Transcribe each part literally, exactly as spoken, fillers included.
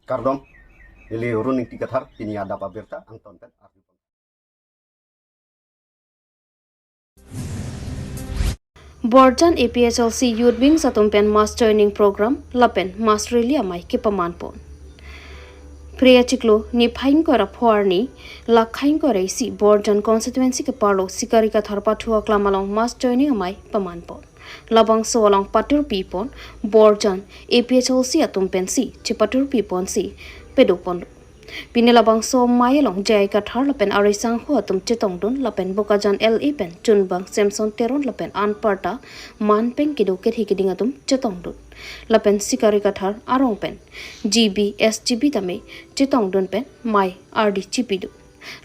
Kardom, neli Run Ingti Kathar, pini adap abirta angton pen arju. Borjan A P H L C Youth Wings atum pen mass joining program lapen mass rally amei kepaman pon. Phre achiklo niphai ingkoi ra pho arni, lakha ingkoi ra isi Borjan constituency ke-arlo Sikari Kathar pathu aklam along mass joining amei paman pon. Labangso along patur pi pon Borjan A P H L C atum pensi chepatur pi ponsi pedo pon. Pini labangso amei along J I Kathar lapen ari sangho atum chetongdun lapen Bokajan L A pen chunbang Samson Teron lapen anparta man pen kedo kethe keding atum chetongdun. Lapen Sikari Kathar arong pen G B S G B tame chetongdun pen mei ardi chipidun.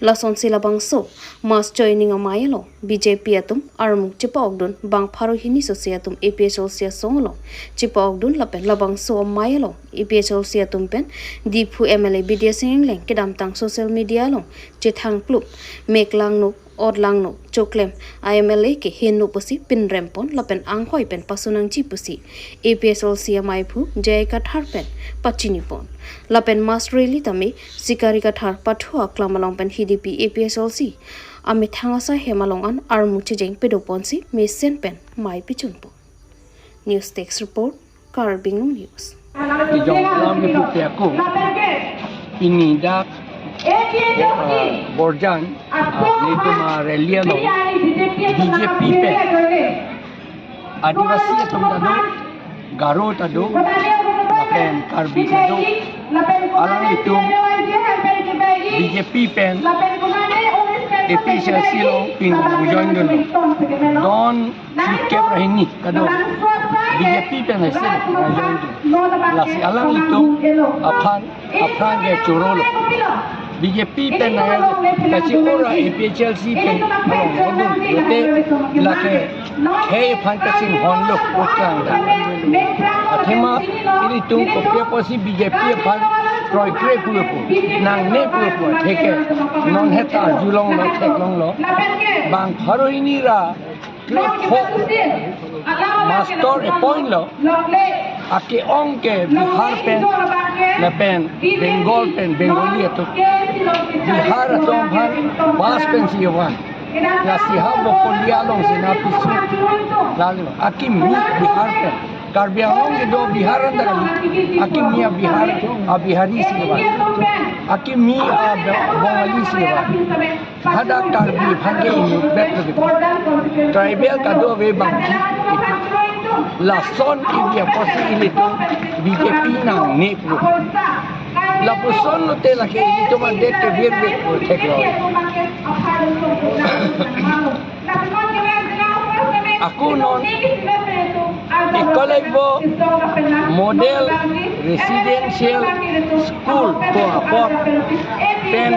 Lasonsi labangso mass joining amei along B J P atum armu chepa-okdun, bang pharo hini sose atum A P H L C asong along chepa-okdun lapen labangso amei along A P H L C atum pen Diphu M L A Bidya Sing Engleng kedamtang social media along chethang klup, mek langno, ot langno, choklem a M L A ke henno pusi pinrem pon lapen anghoi pen pasunangji pusi A P H L C amei aphu J I Kathar pen pachini pon. Lapen mass rally tame Sikari Kathar pathu aklam along pen hidipi A P H L C amethang asai hem along an armu chejeng pedo ponsi mesen pen mei pichun pon. News Desk Report, Karbi Anglong News. Kejong alam ke pupe ako. Pini dak, eh, Borjan, ah, nelitum arally along B J P pen, Adivasi atum ta do, Garo ta do, lapen Karbi ta do, alanglitum B J P pen A P H L C along pini join dunlo. Don chikep ra hini kado B J P pen isi ra join dun. Lasi alanglitum aphan, aphan ke chorolo. B J P pen na ya, kachingura A P H L C pen along lo dun. Lote lake khei aphan kachinghonlo, vot klangdam. Athema ilitum kopi apotsi B J P aphan kroikre pupo, nangne pupo, theke non heta arjulonglo, theklonglo. Bang pharo hini ra kre-pho master appoint lo, ake-ong ke Bihar pen, lapen Bengal pen, Bengali atum. Bihar atum aphan bus pensi van. Lasi ha Bokolia alongsi na pisu. Lalo akimi Bihar pen. Karbi Anglong kedo Bihar anta kali. Akimi a Bihar, a Bihari si van. Akimi a Be-, Bengali si van. Hadak Karbi aphan ke inutvet lo. Tribal kadokave abang. Lason kebi apotsi ilitum B J P nangne pu. Lapuson lote lake ilitum adet ke virvek pu theklo. Ako non Eklavya Model Residential School pu apot pen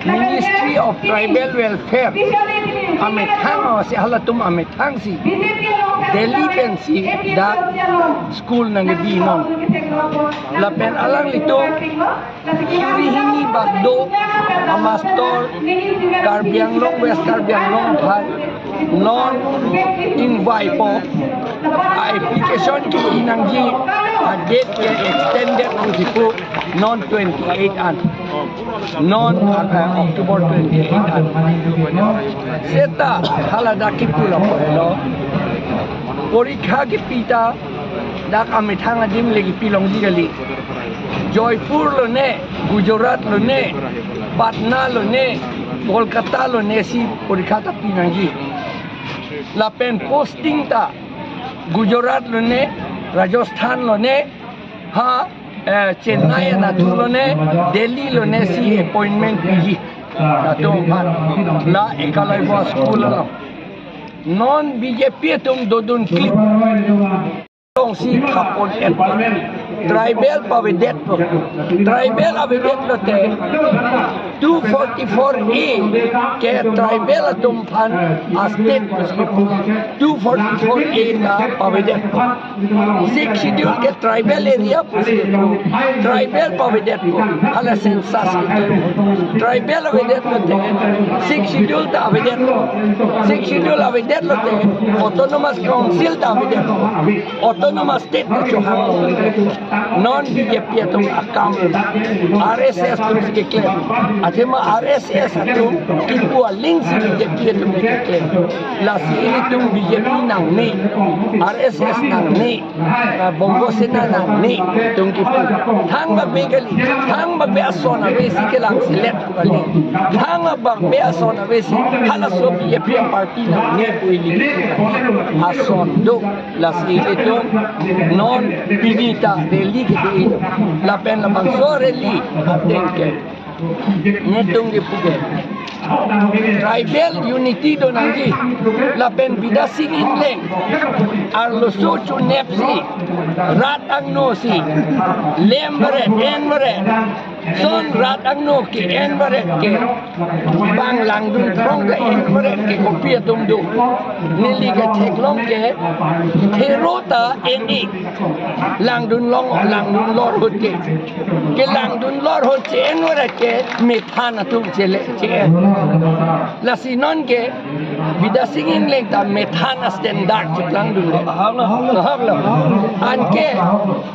Ministry of Tribal Welfare amethang si, halatum amethang si Delhi pensi dak school nangkebi non. Lapen alanglitum suri hini bak do amaster Karbi Anglong, West Karbi Anglong aphan non ingvaipo, a-application ke-i nangji, a-date ke extended pusi pu, non twenty-eight an. Non, ah, October twenty-eight an. Seta haladak kipu lapu helo. Porikha kipi ta dak amethang adim le kipi longji kali. Joypur lone, Gujarat lone, Patna lone, Kolkata lone si porikha ta pi nangji. Lapen posting ta Gujarat lone, Rajasthan lone, ha, eh, Chennai anatthu lone, Delhi lone si appointment piji. Latum aphan la Eklavya School along. Non B J P atum dodun klik. Alongsi khapon et. Tribal pavedetpo. Tribal avedetlote two forty-four A ke tribal atum aphan a-state pusi pu. Two forty-four A ta pavedetpo. Sixth Schedule ke tribal area pusi pu. Tribal pavedetpo. Hala census ke. Tribal avedetlote Sixth Schedule ta avedetpo. Sixth Schedule avedetlote Autonomous Council ta avedetpo. Autonomous State ta chohang. Non B J P atum akam, R S S atum si keklem. Athema R S S atum kipu aling si B J P atum keklem. Lasi ilitum B J P nangne, R S S nangne, ah, Bongo Sena nangne, tum kipu. Thang ba Bengali, thang ba be ason ave si kelang selet kali. Thang ba be ason ave si halaso B J P party nangne pu ili ason do. Lasi ilitum non pini ta rally kedo-i. Lapen labangso rally ateng ke netum kipu ke tribal unity do nangji. Lapen Bidya Sing Engleng arloso chunep si, rat angno si, lem beret, en beret, son rat angno ke-en beret ke bang langdun phrong ke-en beret ke kopi atum do. Neli ketheklong ke thero ta en-i. Langdun long, langdun lor ahut ke. Ke langdun lor ahut che-en beret ke methan atum chele che-en. Lasi non ke Bidya Sing Engleng ta methan a-standard cheklangdunde. Nahok lo. Anke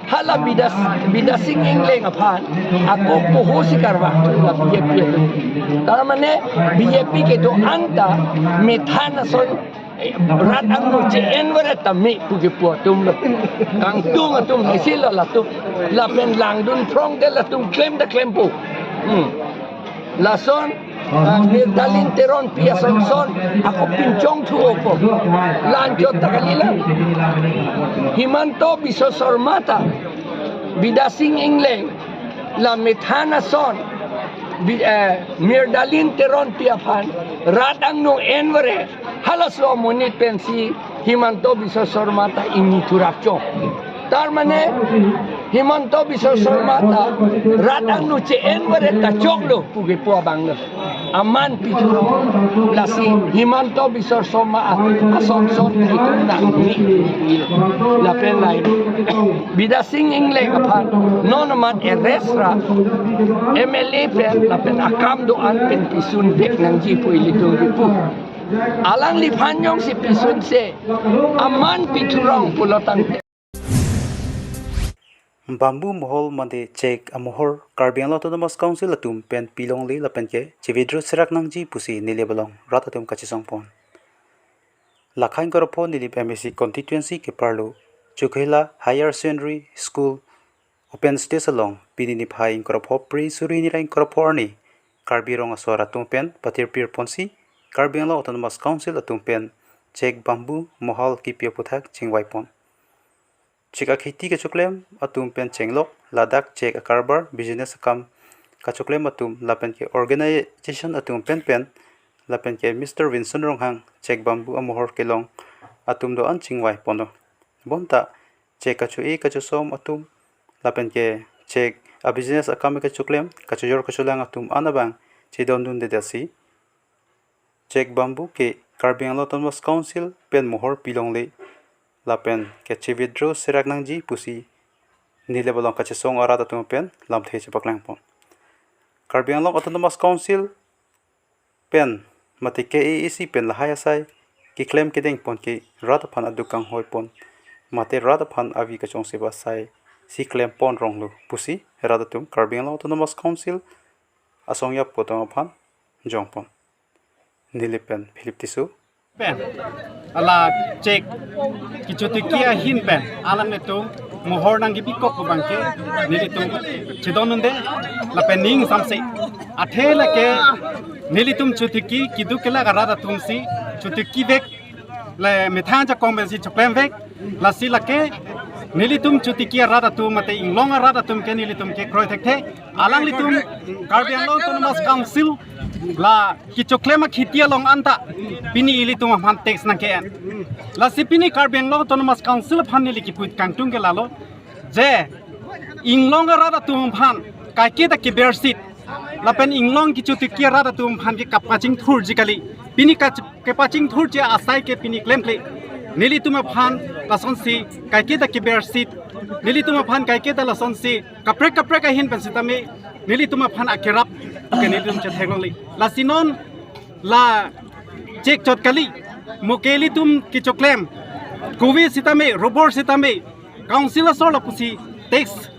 hala Bidya, Bidya Sing Engleng aphan ako poho si karvang la B J P atum. Tar mane B J P kedo-an ta methan ason, eh, rat angno che-en beret ta me pu kipu atum lo. Kangtung atum isi lo latum. Lapen langdun phrong ke latum klem ta klempo. Hmm. Lason, ah, Mirgalin Teronpi ason son ako pinchong thu opo. La-anchot ta kali lang. Himanta Biswa Sarma ta Bidya Sing Engleng la methan ason, Bi-, eh, Mirgalin Teronpi aphan rat angno en beret, halaso amonit pensi Himanta Biswa Sarma ta ingni thurap chok. Tar mane Himanta Biswa Sarma ta rat angno che-en beret ta choklo pu kipu abang lo. Aman pithu lasi Himanta Biswa Sarma ason son itu nang ni. Lapen lain Bidya Sing Engleng aphan non amat arrest ra M L A pen lapen akam do-an pen pisun vek nangji pu ilitum kipu. Alangliphan jongsi pisunse aman pithurong pulo tangte. Bamboo mohol mate chek amohor Karbi Anglong Autonomous Council atum pen pilongle lapen ke chevidro serak nangji pusi neli abang along rat atum kachesongpon. Lakha ingkoi ra pho Nilip M A C constituency keparlo Chokihola Higher Secondary School open stage along pini niphai ingkoi ra pho April suri hini ra ingkoi ra pho arni Karbi Rong Asor atum pen pathirpir ponsi Karbi Anglong Autonomous Council atum pen chek bamboo mohol kipi aputhak chingvaipon. Chek akheti kachoklem atum pen chenglok ladak chek akarbar business akam kachoklem atum lapen ke organization atum pen pen lapen ke Mister Vinson Ronghang chek bamboo amohor kelong atum do-an chingvaiponlo. Bonta chek kacho-e kachosom atum lapen ke chek a business akam kachoklem kachojor kacholang atum an abang chedondundedetsi chek bamboo ke Karbi Anglong Autonomous Council pen mohor pilongle lapen ke chevidro serak nangji pusi neli abang along kachesong arat atum pen lamthe chepaklangpon. Karbi Anglong Autonomous Council pen mate K A A C pen lahai asai keklem kedengpon ke rat aphan aduk kanghoipon mate rat aphan avi kachongse ba asai si klempon ronglo pusi rat atum Karbi Anglong Autonomous Council asong yapo atum aphan jongpon. Nilip pen Philip Tisso. Pen ala chek kechotiki ahin pen alanglitum mohor nangkepikok abang ke nelitum chedondunde lapen ning samse. Athe lake nelitum chotiki keduk kelak arat atum si chotiki vek le methang ajakong pensi choklem vek. Lasi lake nelitum chotiki arat atum mate inglong arat atum ke nelitum kekroi thekthe. Alanglitum Karbi Anglong Autonomous Council la kechoklem akheti along anta pini ilitum aphan tax nangke-en. Lasi pini Karbi Anglong Autonomous Council aphan neli kipu kangtung ke lalo je inglong arat atum aphan kaike ta kebersit lapen inglong kechotiki arat atum aphan ke kapachingthurji kali. Pini kach-, kapachingthurji asai ke pini klemkle. Nelitum aphan lasonsi kaike ta kebersit, nelitum aphan kaike ta lasonsi kaprek kaprek ahin pen sitame nelitum aphan akerap ke nelitum chetheklongle. Lasi non la chek chot kali, mo ke ilitum kechoklem kove sitame, robor sitame, council asor lapusi Text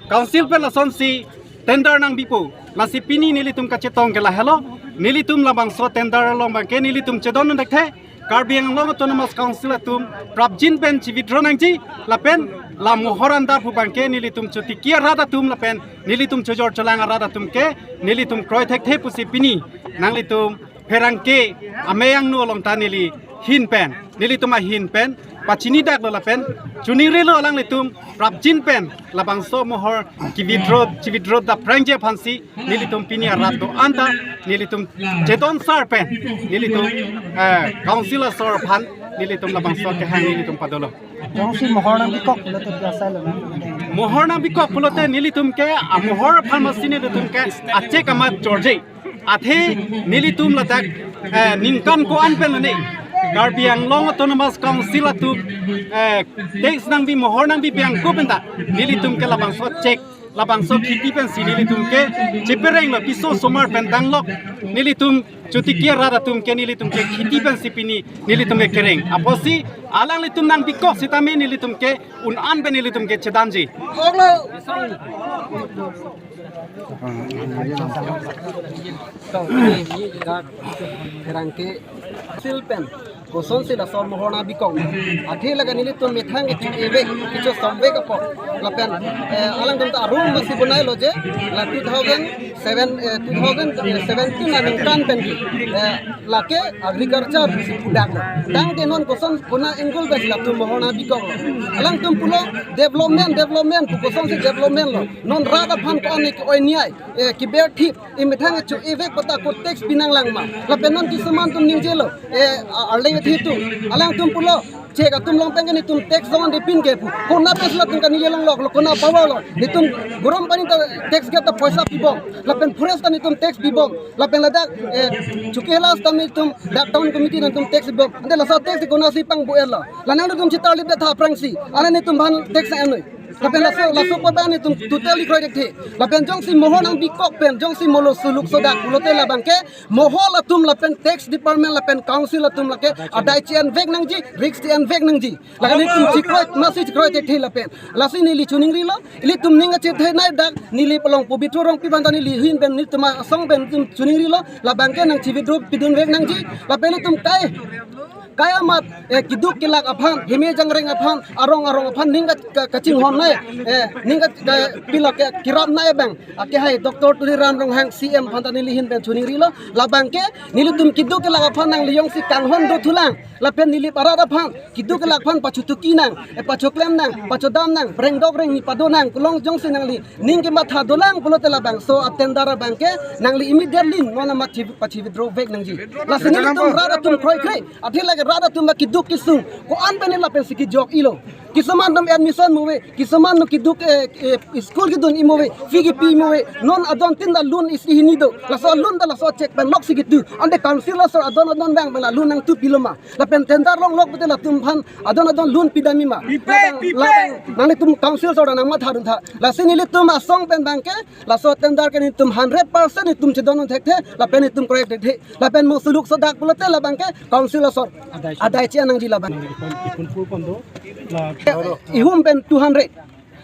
Council pen lasonsi tender nangbipo. Lasi pini nelitum kachetong ke lahelo. Nelitum labangso tender along abangke nelitum chedondun thekthe. Karbi Anglong Autonomous Council atum prapjin pen chi-withdraw nangji lapen la mohor andar pu abangke nelitum chotiki arat atum lapen nelitum chojor cholang arat atum ke nelitum kroi thekthe pusi pini nanglitum pherangke amei angno along ta neli hin pen, nelitum ahin pen pachini daklo lapen choningrilo alanglitum prapjin pen labangso mohor ki-withdraw, chi-withdraw dapprangji aphansi nelitum pini arat do-an ta nelitum chedon sar pen nelitum, eh, council asor aphan nelitum labangso kehang nelitum padolo. Jongsi mohor nangbikok pulote pi asai lo na? Mohor nangbikok pulote nelitum ke amohor aphan masi nelitum ke a-cheque amat jorje. Athe nelitum ladak, eh, ningkan ko-an pen lone Karbi Anglong Autonomous Council atum, eh, tax nangbi mohor nangbi biang ko penta nelitum ke labangso cheque, labangso khiti pensi nelitum ke chepereng lo, piso osomar pen danglok nelitum chotiki arat atum ke nelitum ke khiti pensi pini nelitum ke kereng. Apotsi alanglitum nangbikok sitame nelitum ke un-an pen nelitum ke chedamji. Pherangke sil pen kosonsi laso mohor nangbikok. Athe lake nelitum methang kecho-e vek, kecho-som vek apot. Lapen, eh, alangtum ta arum masi bonai lo je, la two thousand seven, eh, two thousand seventeen aningkan pen ke, eh, lake agriculture si pudak lo. Tangte non koson kona angle pen latum mohor nangbikok lo. Alangtum pulo development, development pu, kosonsi development lo. Non rat aphan ko-an ke oi niai, eh, kiber thip, imethang kecho-e vek pata ko tax pinang lang ma. Lapen non kisuman atum ningjelo, eh, a-, arleng athe atum. Alangtum pulo cheque atum along pen ke nelitum tax jongdepin ke pu. Kona pensi latum kaningje longlok lo, kona power lo. Nelitum gorom pani ta tax gate ta poisa pibom. Lapen forest ta nelitum tax pibom. Lapen ladak, eh, Chokihola ta nelitum dak town committee nangtum tax pibom. Ante laso tax konatsi pangbo-et lo? La nangtum chetarlip det tha aphrangsi. Ane nelitum aphan tax enoi. Lapen laso, laso apot nelitum totally kroi thekthe. Lapen jongsi mohor nangbikok pen, jongsi molo suluk sodak pulote labangke mohor atum lapen tax department lapen council atum lake adai chi-en vek nangji, risk chi-en vek nangji. Lake nelitum chekroi, masi chekroi thekthe lapen. Lasi neli choningrilo, ilitum ning kachethe nai dak, neli palong Pobitro Rongpi aphan ta neli hin pen nelitum asong pen nelitum choningrilo, labangke nang chi-withdraw pidun vek nangji, lapen nelitum kai, kai amat, eh, keduk kelak aphan, heme jangreng aphan, arong arong aphan ning ka, ka, kachinghon nai, eh, ning ka, ka, pilak ke kirap nai abang. Ake hai Doctor Tuliram Ronghang C M aphan ta neli hin pen choningrilo, labangke nelitum keduk kelak aphan nangli jongsi kanghon dothulang. Lapen neli arat aphan, keduk kelak aphan pachotuki nang, eh, pachoklem nang, pachodam nang, rengdok rengni pado nang, kelong jongsi nangli ning kematha dolang pulote labangso a-tender abangke nangli immediately non amat chi-, pachi-withdraw vek nangji. Lasi nelitum rat atum kroikre, athe lake rat atum keduk kesung, ko-an pen lapensi kejok-ilo. Kisuman atum admission mo ave, kisuman atum keduk, eh, eh, school kedun imo ave, fee kepi imo ave, non adon tin ta loan isi hini do. Laso loan ta laso cheque pen loksi ketu. Ante council asor adon adon abang pen la loan nangtupilo ma? Lapen tender longlok pute latum aphan adon adon loan pidamji ma? Pipe, labang, pipe. Labang, nanglitum council asor nangmatha dun tha. Lasi nelitum asong pen abangke, laso tender ke nelitum hundred percent nelitum chedondun thekthe, lapen nelitum kroi thekthe. Lapen mo suluk sodak pulote labangke council asor adai, adai chi-en nangji labang. Ipun, ipun pur pon do, la ihum pen two hundred.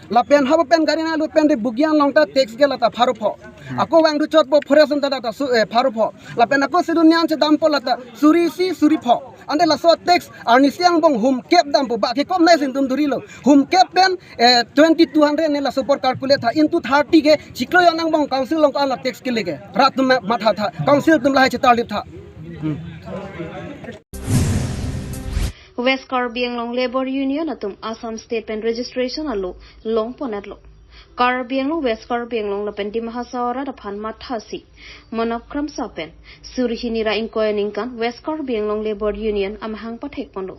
Lapen habo pen gari nanglut pen de Bugian along ta tax gate lata pharo pho. Ako vang du chot po forest ta lata su, eh, pharo pho. Lapen ako sidun nian chedam po lata suri isi suri pho. Ante laso tax arnisi angbong hum kep dampo, ba kekom nai si nelitum durilo. Hum kep pen, eh, twenty two hundred ne laso apor calculate tha, into thirty ke chiklo jon angbong council along ko-an la tax kele ke. Rat atum ma-, matha tha, council atum lahai chetarlip tha. Hmm. West Karbi Anglong Labour Union atum Assam State pen registration alo long pon-etlo. Karbi Anglong, West Karbi Anglong lapen Dima Hasao arat aphan mathasi Monop Kramsa pen suri hini ra ingkoi aningkan West Karbi Anglong Labour Union amahang pathek ponlo.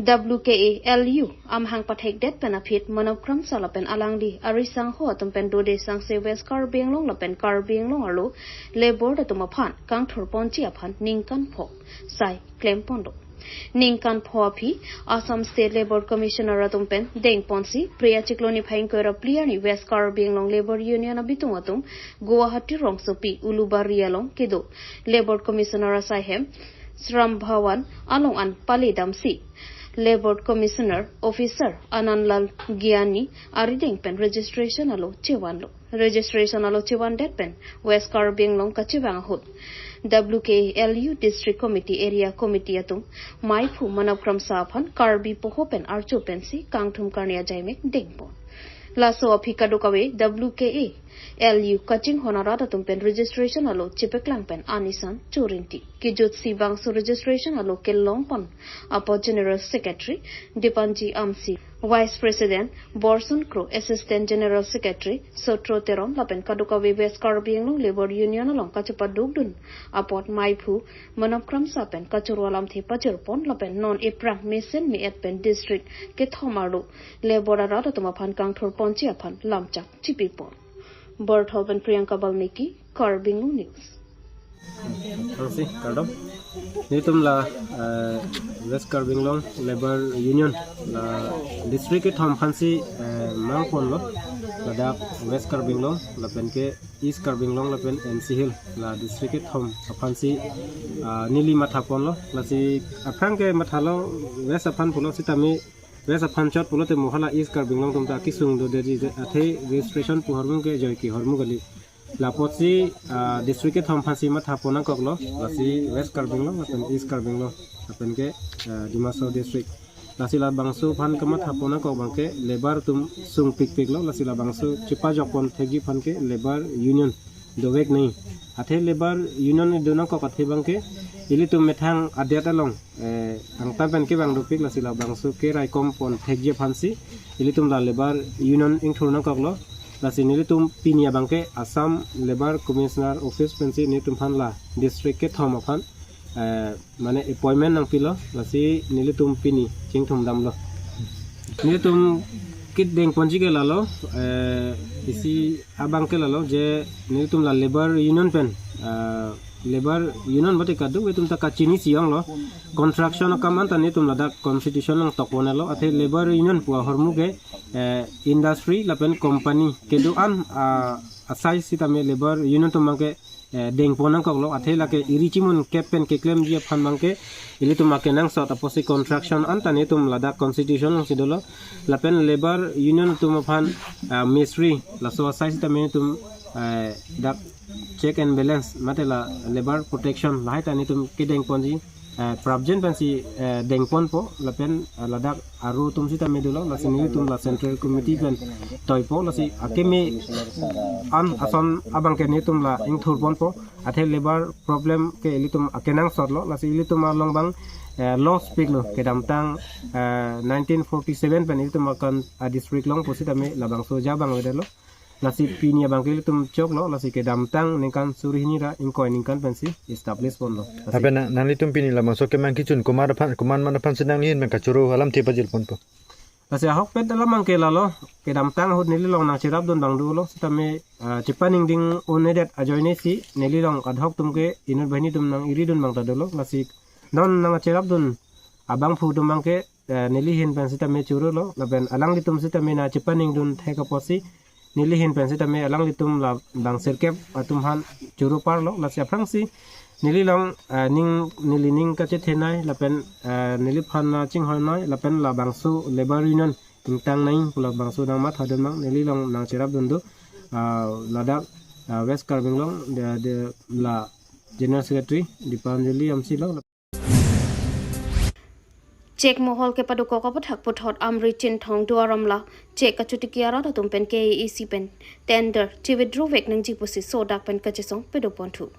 W K A L U amahang pathekdet pen aphi Monop Kramsa lapen alangli ari sangho atum pen dode sangse West Karbi Anglong lapen Karbi Anglong arlo labour atum aphan kangthur ponji aphan ningkan pho sai klem ponlo. Ningkan pho aphi Assam State Labour Commissioner atum pen deng ponsi Phre achiklo niphai ingkoi ra phli arni West Karbi Anglong Labour Union abitung atum Guwahati rongsopi Ulubari along kedo Labour Commissioner asaihem Shram Bhavan along an pale damsi Labour Commissioner Officer Anandlal Gyani arideng pen registration alo chevanlo. Registration alo chevandet pen West Karbi Anglong kachevang ahut W K L U District Committee, Area Committee atum maiphu Manab Kramsa aphan Karbi poho pen archo pensi kangthum karni ajaimek dengpon. Laso aphi kadokave W K A L U kachinghon arat atum pen registration alo chepeklang pen anisan churinti. Kejutsi bangso registration alo kelongpon apot General Secretary Dipanji Amsi, Vice President Borson Kro, Assistant General Secretary Sotro Teron lapen kadokave West Karbi Anglong Labour Union along kachepadukdun apot maiphu Manab Kramsa pen kachoro alamthe pajirpon lapen non ephrang mesen me-et pen district kethom arlo labour arat atum aphan kangthurponji aphan lamchak chipipon. Borthol pen Priyanka Balmiki, Karbi Anglong News. Aphrangsi kardom. Nelitum la, eh, West Karbi Anglong Labour Union la district kethom aphansi, eh, mangponlo. Ladak West Karbi Anglong lapen ke East Karbi Anglong lapen N C Hills la district kethom aphansi, ah, neli mathaponlo. Lasi aphrang ke mathalo West aphan pulo sitame West aphan chot pulote mo hala East Karbi Anglong atum ta kesung dodetji, athe registration pu ahormu ke joike ahormu kali. Lapotsi, ah, district kethom aphansi mathapon nangkoklo, lasi West Karbi Anglong lapen East Karbi Anglong lapen ke, ah, Dima Hasao district. Lasi labangso aphan kamathapon nangkok abang ke labour atum sungpikpiklo, lasi labangso chepajokpon thekji aphan ke labour union dovek nangji. Athe labour union do nangkok athe abang ke ilitum methang adet along, eh, angtan pen kevang dopik, lasi labangso keraikom pon thekji aphansi ilitum la labour union ingthur nangkoklo. Lasi nelitum pini abang ke Assam Labour Commissioner Office pensi nelitum aphan la district kethom aphan, eh, mane appointment nangpilo, lasi nelitum pini chingthum damlo. Nelitum kedengponji ke lalo, eh, isi abang ke lalo je nelitum la labour union pen, eh, labour union mate kadokave atum ta kachinisi onglo. Construction akam anta nelitum ladak constitution nangtokponlo, athe labour union pu ahormu ke, eh, industry lapen company kedo-an, ah, asai sitame labour union atum abang ke, eh, dengpon nangkoklo, athe lake iri chimun kep pen keklemji aphan abang ke ilitum akenangsot apotsi construction anta nelitum ladak constitution alongsi dolo. Lapen labour union atum aphan, ah, mistri laso asai sitame nelitum, eh, dak check and balance mate la labour protection lahai ta nelitum kedengponji, eh, prapjin pensi, eh, dengponpo lapen, eh, ladak aro atum sitame dolo, lasi nelitum la central committee pen toipo, lasi akeme an ason abang ke nelitum la ingthurponpo, athe labour problem ke ilitum akenangsotlo, lasi ilitum along abang, eh, loss piklo kedamtang, eh, nineteen forty-seven pen ilitum akan, ah, district along pusitame labangso ja abang avedetlo. Lasi pini abang ke ilitum choklo, lasi kedamtang ningkan suri hini ra ingkoi ningkan pensi establish ponlo. Lasi lapen nang, nanglitum pini labangso kemang kechun komat aphan, komat man aphansi nangli ahin pen kachoro alamthe pajirponpo? Lasi ahokpet alam abang ke lalo, kedamtang ahut neli along nangcherapdun abang dolo, sitame, ah, chepaningding un-edet ajoinesi neli along adhok atum ke inut banghini atum nang-iridun abang ta dolo, lasi non nangcherapdun abangphu atum abang ke, eh, neli ahin pen sitame chorolo, lapen alanglitum sitame nangchepaningdun thek apotsi neli ahin pen sitame alanglitum labang sirkep atum aphan choro parlo, lasi aphrangsi neli along, eh, ning, neli ning kachethenei lapen, eh, neliphan nangchinghonnei lapen labangso labour union ingtang nangji pu labangso nangmathadun abang neli along nangcherapdun do, ah, ladak, ah, West Karbi Anglong de, de la General Secretary Dipanjali Amsi lo. Chek mohol kepadokok aputhak puthot Amri, Chinthong, Duar Amla chek kachotiki arat atum pen K A A C pen tender che-withdraw vek nangji pusi sodak pen kachesong pedoponthu.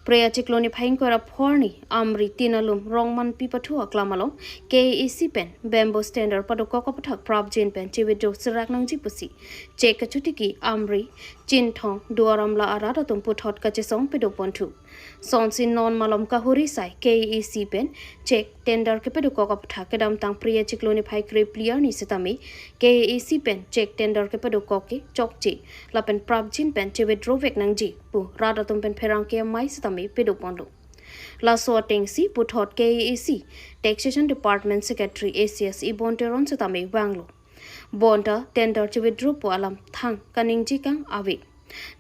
Phre achiklo niphai ingkoi ra pho arni Amri Tin Alum Rongmanpi pathu aklam along K A A C pen bamboo tender padokok aputhak prapjin pen che-withdraw serak nangji pusi chek kachotiki Amri, Chinthong, Duar Amla arat atum puthot kachesong pedoponthu. Sonsi non malom kahuri sai K A A C pen chek tender kepadokok aputhak kedamtang Phre achiklo niphai krephli arni sitame K A A C pen chek tender kepadokok ke chokche lapen prapjin pen che-withdraw vek nangji pu rat atum pen pherangke amei sitame pedoponlo. Laso atengsi puthot K A A C Taxation Department Secretary A C S Ibon Teron sitame vanglo. Bonta tender che-withdraw pu alam thang kaningje kang ave.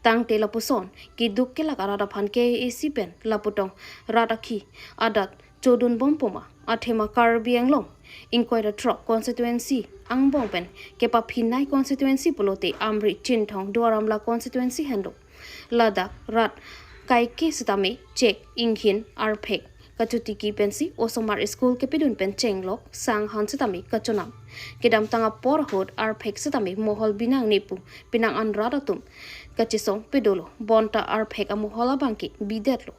Tangte lapuson keduk kelak arat aphan K A A C pen laputong rat akhi adat chodun bom poma, athema Karbi Anglong ingkoi ra throk constituency angbong pen kepaphinai constituency pulote Amri, Chinthong, Duar Amla constituency henlo. Ladak rat kaike sitame chek, inghin, arphek kachotiki pensi osomar school kepidun pen chenglok sanghan sitame kachonam. Kedamtang apor ahut arphek sitame mohol binangne pu penang an rat atum kachesong pedolo, bonta arphek amohol abangke bidetlo.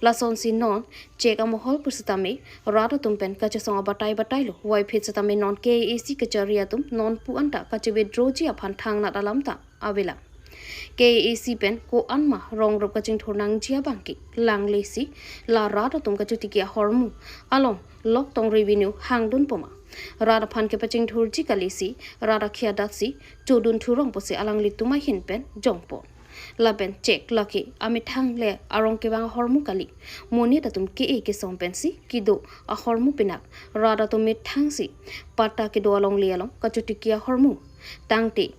Lasonsi non chek amohol pusitame rat atum pen kachesong abatai batailo. Waiphit sitame non K A A C kachari atum nonpu anta kache-withdrawji aphan thangnat alam ta avela. K A A C pen ko-an ma rongrup kachingthur nangji abangke langlesi la rat atum kachotiki ahormu along loktong revenue hangdun poma, rat aphan kepachingthurji kalisi rat akhi adatsi chodun thurong pusi alanglitum ahin pen jongpo. Lapen chek lake amethang le arong kevang ahormu kali. Monit atum ke-e kesom pensi kedo ahormu pinak rat atum methangsi patta kedo alongle along kachotiki ahormu. Tangte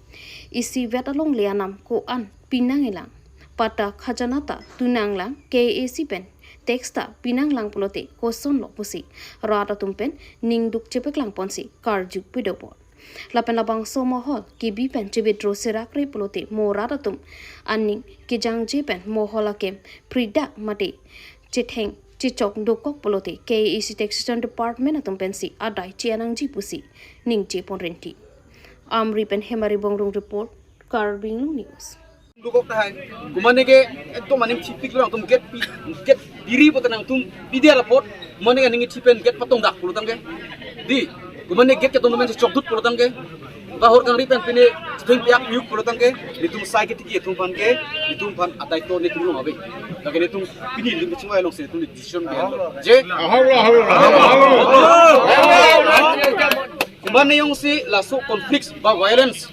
isivet alongle anam ko-an pinangjilang, patta khajana ta tunanglang, K A A C pen tax ta pinanglang pulote kosonlo pusi rat atum pen ningduk chepeklang ponsi karju pedopon. Lapen labangso mohol kebi pen che-withdraw serakre pulote mo rat atum aning kejangje pen mohol akem pridak mate chetheng chechok dokok pulote K A A C Taxation Department atum pensi adai che-en nangji pusi ningje ponrenti. Amri pen Hemari Bongrung report, Karbi Anglong News. Dokok tahai. Kumane ke ekdom aning chipik lo nangtum gate pi, gate biri pulote nangtum pidar apot. Kumane ke aning chipen gate patongdak pulotangke. Dei. Kumane gate ketong men chokdut pulotangke. Bahor kangri pen pine chitheng piak piuk pulotangke. Netum sai ketiki netum aphan ke, netum aphan adai to netum along ave. Lake netum pini netum kachingvai alongsi netum decision ke. Je. Ahau lo, ahau lo, ahau lo, ahau lo. Kumane jongsi laso conflicts ba violence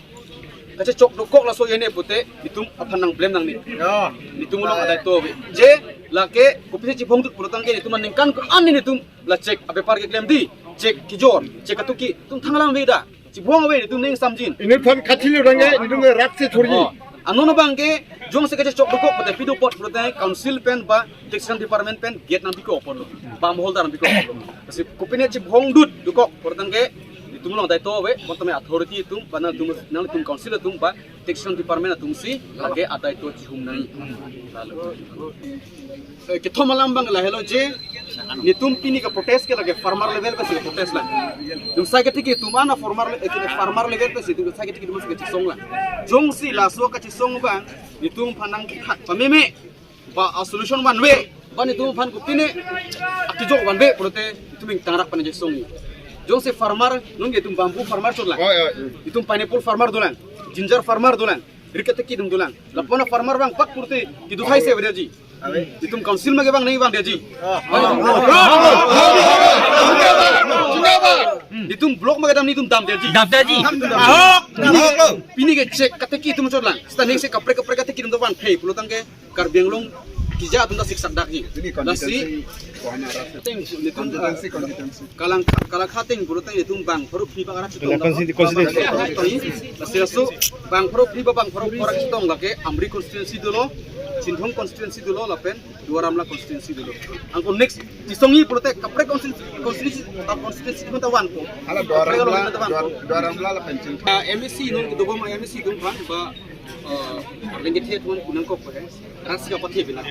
kachechok dokok laso ene pute netum aphan nang blame nangne. Ya. Netum along adai to ave. Je lake kopisi chibongdut pulotangke netum aningkan ko-an netum la chek abepar keklem dei. Chek kejor, chek katuki, netum thang alam ave da. Chibong ave netum ning samjin. Inut aphan kathili orangke, netum rat si thurji. Oh. Ano abangke jongsi kachechok dokok pute pido apot pute council pen ba taxation department pen gate nang biko apotlo. Ba mohol dar nang biko apotlo. Lasi kopine chibongdut dokok pulotangke netum along adai to ave, bonta me authority atum, ba nangtum, nangtum council atum, ba taxation department atumsi lake adai to chihum nang. Lalu. Eh, kethom alam abang lahelo je, netum pini ke-protest ke lake farmer level pensi ke-protest lang. Netum sai ketiki netum ana farmer le-, eh, farmer level pensi netum sai ketiki netum si kachesong lang. Jongsi laso kachesong abang netum aphan nang kethak pameme. Ba a solution one way. Ba netum aphan kopine akijok one way pulote netum ingtangrak pen chesong. Jongsi farmer, nonke netum bamboo farmer chotlang. Oh, ya. Netum pineapple farmer dolang, ginger farmer dolang, ri ketiki netum dolang. Lapu-an farmer abang pak pulote kedo thai si aveji. Netum council ma ke abang nangvangji. Ah. Netum block ma kedam netum damji. Damji. Pini ke chek ketiki netum chotlang. Seta ning si kaprek kaprek ketiki netum vanphre pulotangke Karbi Anglong keja atum ta siksak dakji. Ini lasi constituency, ateng netum, constituency, constituency. Kalang, Kalangkha ateng pulotangke netum bang pharo phli bang arak chetong. Constituency. Lasi laso bang pharo phli ba bang pharo pho arak chetong lake Amri constituency dolo, Chinthong constituency dolo, lapen Duar Amla constituency dolo. Anke next chesongji pulote kaprek constituency, constituency, ah, constituency atum ta vanpo. Hala Duar Amla, kaprek along ta vanpo. Duar, Duar Amla lapen Chinthong. Ah, M A C non kedobom M A C atum aphan ba, eh, lengkethe atum aphan nangkok ko he. Rat si kapathe pina.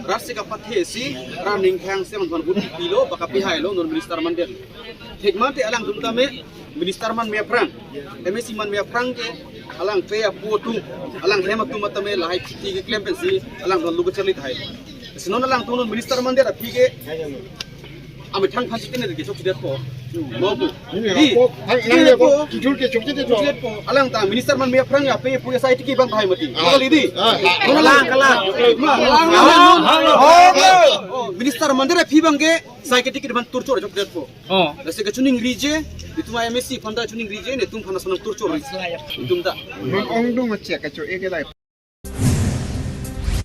Rat si kapathe si, rat ning khang si man aphan vote pilo, ba kapihailo, non minister mandet. Thekmate alangtum tame minister manme aphrang, M A C manme aphrang ke, alang pe apu atum, alang hem atum tame lahai khiti keklem pensi, alang don lugu charli thai. Si non alangtum non minister mandet aphi ke, amethang aphan chitin ke chokchedetpo. Mo pu. Ini di, apa? Hai, nang ya, chokchedetpo. Kijul ke chokchedetpo. Chokchedetpo. Alang ta minister manme aphrang ya pe apu ya sai tiki bang thai mati. Ah. Kali di. Ah. Kalang, kalang. Ma, kalang. Oh, minister mandet aphi abangke sai ketiki aphan torture chokchedetpo. Oh. Lasi kachiningriji, netum M A C aphan ta chiningriji, netum aphan asonam torture. Netum ta. Bang ongdung ache kacho eke lai.